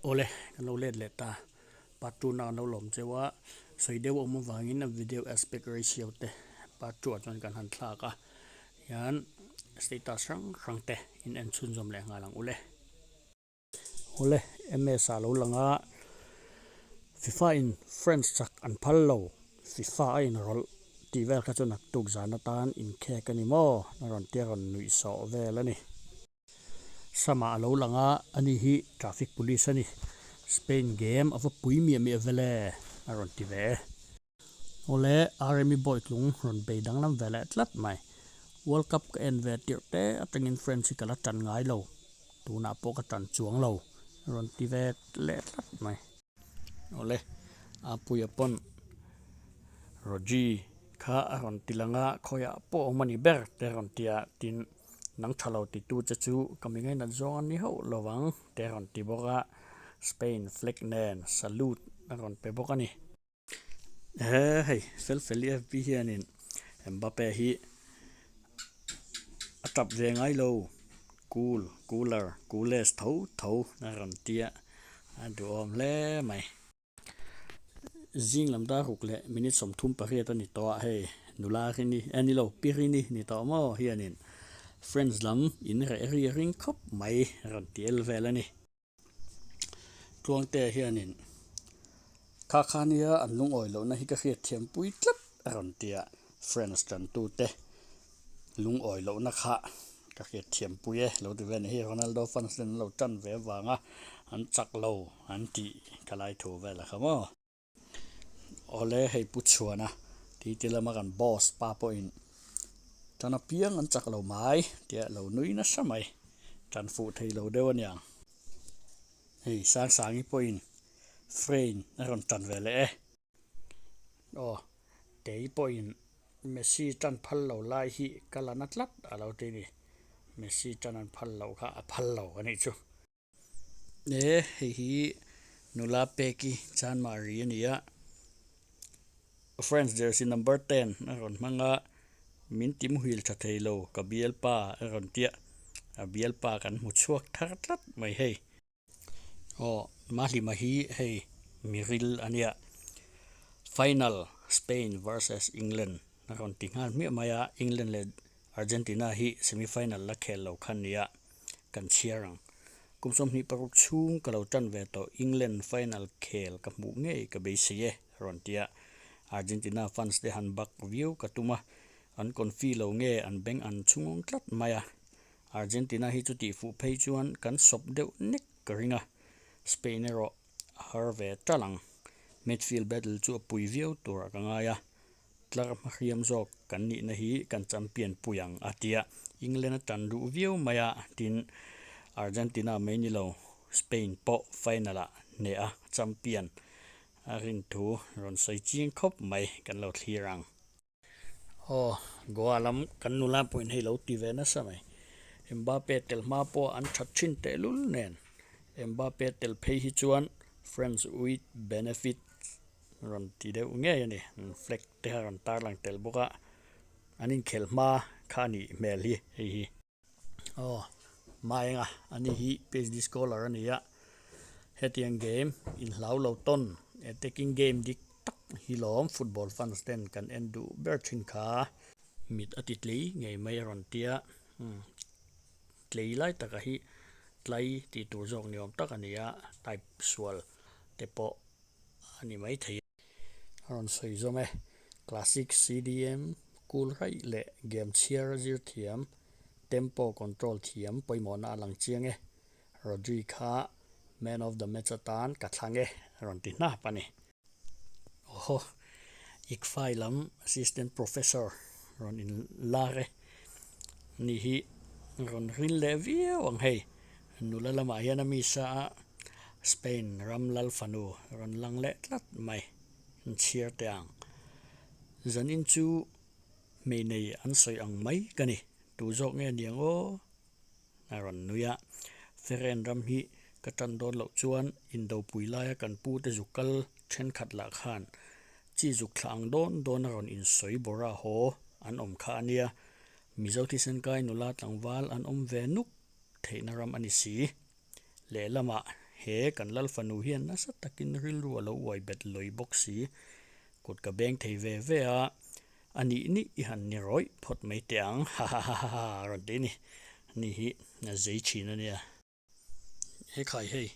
Awle, kan lo let leh ta. Part two na kan lo lawm cheu a, sawi deuh a awm avangin a video aspect ratio te part two ah chuan kan han thlak a, hian status hrang hrang te in en chhunzawm leh nghal ang ule. Awle, MS ah lo lang a, FIFA in France chak an phal lo, FIFA a inrawlh tih vel kha chu naktuk zan atan inkhek a ni maw? A rawn tia rawn nuih sawh vel a ni. Sama a lo lang a, ani hi traffic police a ni. Spain game a va pui miah miah vel e, a rawn ti ve e. Awle, Rmi Bawitlung rawn bei danglam ve leh tlat mai. World Cup ka en ve tirh te atangin France hi ka la tan ngai lo, tunah pawh ka tan chuang lo, a rawn ti ve leh tlat mai. Awle, Apuia pawn Roji kha a rawn ti lang a, khawiah pawh awm a ni ber te a rawn ti a, tin nang tha lo titu che chu ka mi ngainat zawng a ni hauh lo vang te a rawn ti bawk a, Spain flag nen salute a rawn pe bawk a ni. He hei fel fel i FB hianin Mbappe hi a tap ve ngai lo cool cooler coolest tho tho a rawn ti a a duhawm hle mai. Zing lam dar ruk leh minute 38 a ni tawh a hei nula rini eh ni lo pi rini ni tawh maw hianin friends lam in reh ri a ring khawp mai a rawn ti el vel a ni. Tluangte hianin kha kha nia an lungawi lohna hi ka hriat thiam pui tlat a rawn ti a, friends tantute lungawi lohna kha ka hriat thiam pui e lo ti ve a ni. Hei Ronaldo fans ten an lo tan ve avanga an chak lo an tih ka lai thu vel a kha maw. Awle hei Pu Chhuana ti ti lama kan boss pa pawhin tan apiang an chak lo mai tia lo nui nasa mai tan fuh thei lo deuh aniang. Hei Sangsangi pawhin Frame a rawn tan ve leh e. Aw Tei pawhin Messi tan phal lo lai hi ka la na tlat a lo ti ni. Messi tan an phal loh kha a phal lo a nih chu. E hei hi nula peki chanmari a ni a France jersey number 10 a rawn hmang a min ti muhil tha thei lo ka bialpa a rawn tia a bialpa kan hmu chhuak thar tlat mai hei. Aw Mahlima hi hei miril a nia final Spain versus England a rawn ti nghal hmiah mai a England leh Argentina hi semi final la khel lo kha nia kan chhiar ang. Kum 26 chhung ka lo tan ve tawh England final khel ka hmuh ngei ka beisei e a rawn ti a. Argentina fans te han bak viau ka tum a, an confi lo nge an beng an chhungawng tlat mai a. Argentina hi chu tih fuh phei chuan kan sawp deuh nek ka ring a, Spain erawh a har ve tal ang. Midfield battle chu a pui viau turah ka ngai a. Tlar hmahriam zawk kan nihna hi kan champion pui ang a ti a, England a tan duh viau mai a, tin Argentina mai ni lo Spain pawh final ah hneh a champion a rin thu rawn sawi chiang khawp mai kan lo thlir ang. Aw, Goa lam kan nula pawhin hei lo ti ve nasa mai. Mbappe tel hma pawh an that thin tehlul nen Mbappe tel phei hi chuan France with benefit rawn ti deuh ngei a ni flag te kha rawn tar lang tel bawk a an inkhelh hma kha a nih hmel hi hei hi aw Maenga ani hi PhD scholar a ni a hetiang game inhlau lo tawn attacking game dik tak hi lawm football fans ten kan en duh ber thin kha mit a ti tlei ngei mai a rawn tia tlei lai taka hi tlai tih tur zawk ni awm tak a ni a type sual te pawh. a ni maithei. A rawn sawi zawm e. Classic CDM, cool raih leh game chhiar a zir thiam, tempo control thiam pawimawhna a lang chiang e. Rodri kha man of the match atan ka thlang e, a rawn ti hnap a ni. Awhaw, ICFAI lam assistant professor rawn inlar e. Ani hi rawn rin leh viau ang hei. Nula lamah hian a mi sa a, Spain ram lal fanu rawn lang leh tlat mai an chhiar teh ang. Zanin chu hmei nei an sawi ang mai ka ni, tu zawk nge niang aw? A rawn nui a, Feren ram hi ka tan dawn loh chuan indopui laia kan pu te zuk kal thenkhat lah khan chi zuk thlah ang dawn dawn a rawn insawi bawrh a haw an awm kha a nia, Mizo thisen kai nula tlangval an awm ve nuk. theihna ram a ni si. Lehlamah He kan lal fanu hian nasa takin rilru a lo uai bet lawi bawk si. Kut ka beng thei ve ve a, a nih nih i han ni rawih phawt mai teh ang, hahahaha a rawn ti a ni. Ani hi a zei thin a nia. E khai hei,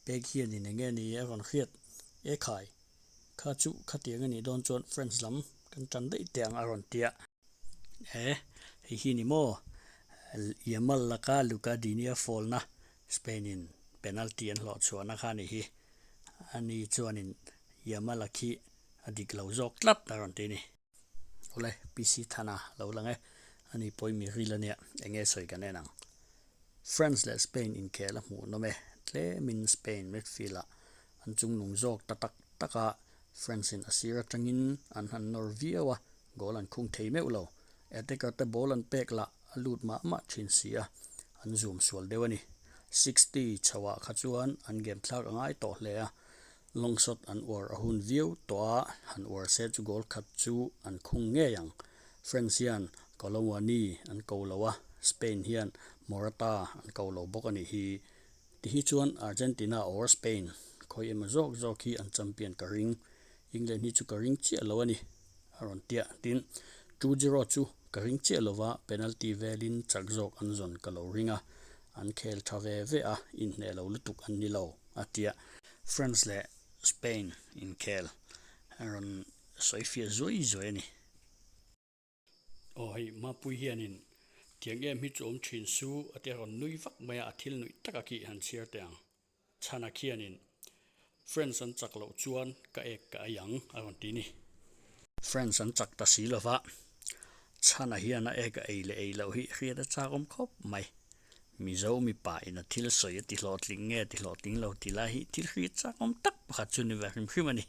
pek hianin eng nge ni a rawn hriat? E khai, kha chu khatiang a nih dawn chuan French lam kan tan daih teh ang a rawn ti a. E, hei hi ni maw? Yamal laka Luca Digne fawlna Spain-in penalty an hlawh chhuahna kha a nih hi. Ani chuanin Yamal-a khi a dik lo zawk tlat a rawn ti a ni. Awle, PC Thana lo lang e. Ani pawimawh ril a nia, eng nge sawi kan en ang. France leh Spain inkhel a hmuhnawm e. Tlemin Spain midfield-ah an chungnung zawk ta tak tak a, France-in a sir atangin an han nawr viau a, goal an khung thei meuh lo. Attacker te ball an pek lah a lut mah mah thin si a, an zoom sual deuh a ni. 60 chhoah kha chuan an game thlak a ngai tawh hle a, long shot an uar a hun viau tawh a, han uar se chu goal khat chu an khung ngei ang. France hian Kolo Muani an ko lo a, Spain hian Morata an ko lo bawk a nih hi. Ti hi chuan Argentina or Spain khawi emaw zawk zawk hi an champion ka ring. England hi chu ka ring chiah lo a ni a rawn tia. Tin, 2-0 chu ka ring chiah lo va, penalty velin chak zawk an zawn ka lo ring a, an khel tha ve ve a, inhneh lo lutuk an ni lo a tia. France leh Spain inkhel a rawn sawi fiah zuai zuai a ni. Aw hei Mapui hianin tiang em hi chu awm thin su a tia rawn nui vak mai a, a thil nuih taka khi han chhiar teh ang. Chhana khianin Friends an chak loh chuan ka ek ka ei ang a rawn ti ni. Friends an chak ta si lova, Chhana hian a ek a ei leh ei loh hi hriat a chak awm khawp mai. Mizo mipa in a thil sawi a ti hlawhtling nge ti hlawhtling lo ti lai hi thil hriat chak awm tak pakhat chu ni ve hrim hrim a ni.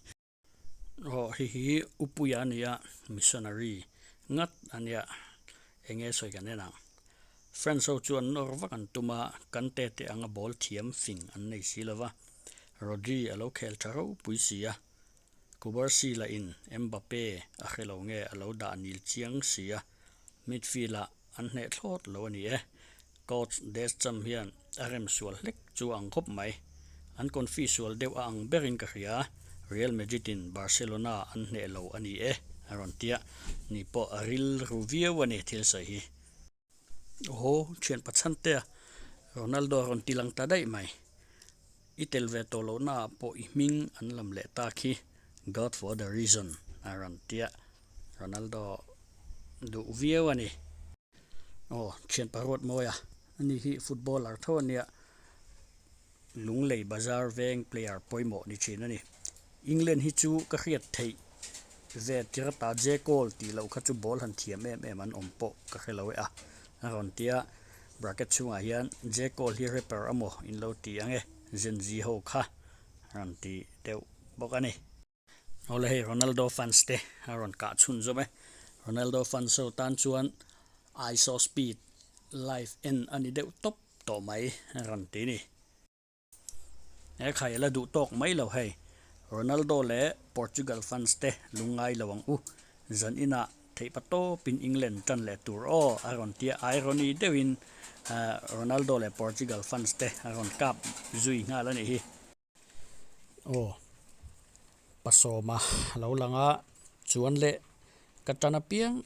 Aw hei hi Upuia a ni a, missionary ngat a nia, eng nge sawi kan en ang. Friends ho chuan nawr vak an tum a, kan tete anga ball thiam fing an nei si lo va, Rodri a lo khel tha ropui si a, Cubarsi lah in Mbappe a hre lo nge a lo dah nil chiang si a, midfield ah an hneh thlawt lo a ni e. Coach Deschamps hian a rem sual hlek chu a ang khawp mai. An confi sual deuh a ang berin ka hria. Real Madrid in Barcelona an hneh lo a ni e a rawn tia. Ni pawh a rilru viau a ni thil sawi hi. Aw thian pachhantea Ronaldo a rawn ti lang ta daih mai. I tel ve tawh lohna ah pawh i hming an lam leh ta khi God for the reason a rawn tia. Ronaldo duh viau a ni. Aw thian paruat mawi a, ani hi footballer tho a nia, Lunglei Bazar veng player pawimawh ni thin a ni. England hi chu ka hriat theih ve tirata J Cole tih loh kha chu ball han thiam em em an awm pawh ka hre lo e a, a rawn ti a, bracket chhungah hian J Cole hi rapper amaw in lo ti ang e, Gen Z ho kha a rawn ti deuh bawk a ni. Awle hei Ronaldo fans te a rawn kah chhun zawm e. Ronaldo fans ho tan chuan I saw speed live en a ni deuh tawp tawh mai a rawn ti ni. He khai a la duh tawk mai lo hei. Ronaldo leh Portugal fans te lungngai lo ang u. Zan inah theihpa tawpin England tan leh tur aw a rawn tia irony deuhin Ronaldo leh Portugal fans te a rawn kap zui nghal a nih hi. Aw pasawma a lo lang a chuan leh ka tan apiang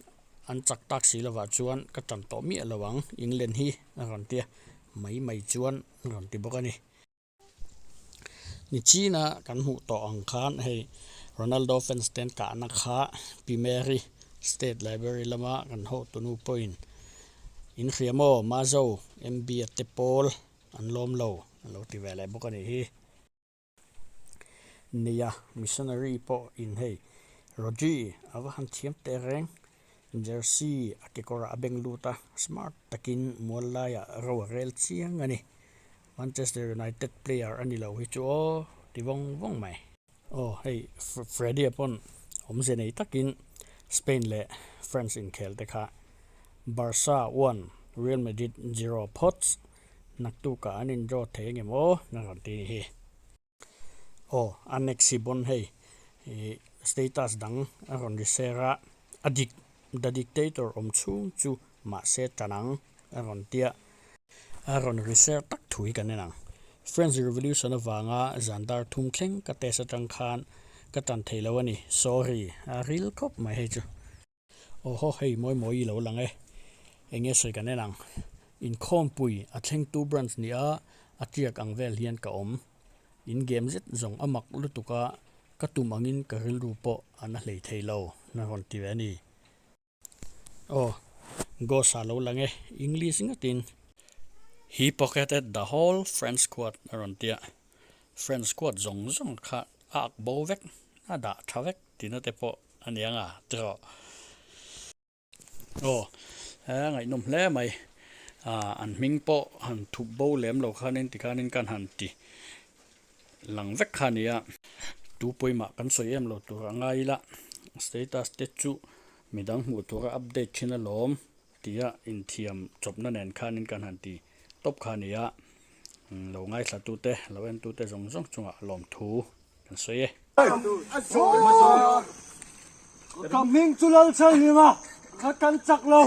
an chak tak si lovah chuan ka tan tawh miah lo ang England hi a rawn ti a mai mai chuan a rawn ti bawk a ni. Nichina kan hmuh tawh ang khan hei Ronaldo fans te an kahna kha Pi Mary State Library lama kan hotu nu pawhin in hria maw Mazo MB a te pawl An lawm lo a lo ti ve leh bawk a nih hi. Nia, missionary pawh in hei Rodri a va han thiam teh reng. Jersey a kekawrah a beng lut a, smart takin mual laiah ro a rel chiang a ni. Manchester United player a ni lo hi chu aw ti vawng vawng mai. Aw hei Freddy-a pawn awmze nei takin Spain leh France inkhel te kha Barca 1 Real Madrid 0 phawts naktukah an in draw thei angem aw na rawn ti ni hi. Aw a next hi pawn hei ih status dang a rawn ri ser a, a dik the dictator awm chhung chu mahse tan ang a rawn tia. A rawn ri ser tak thu hi kan en ang. French Revolution avanga zan dar thum thleng ka test atang khan ka tan thei lo a ni. Sorry, a ril khawp mai hei chu. Aw haw hei mawi mawi lo lang e. Eng nge sawi kan en ang. Inkhawmpui a thlengtu branch nia a tiak ang vel hian ka awm. In game zet zawng a mak lutuk a, ka tum angin ka rilru pawh a na hlei thei lo na rawn ti ve a ni. Aw, Ghost a lo lang e, English ngatin. He pocketed the whole French squad a rawn ti a, French squad zawng zawng kha a ak bo vek, a dah tha vek tihna te pawh a ni ang a, tiraw. Aw, a ngaihnawm hle mai, an hming pawh han thup bo lem lo khanin tikhanin kan han ti lang vek kha a ni a. Tu pawimah kan sawi em lo tur a ngai ila, status te chu midang hmuh tura update thin alawm tia inthiam chawpna nen khanin kan han ti tawp kha a ni a. Lo ngaithla tute, lo en tute zawng zawng chungah lawmthu kan sawi e. Ka hming chu Lalchhanhima, ka tan chak lo.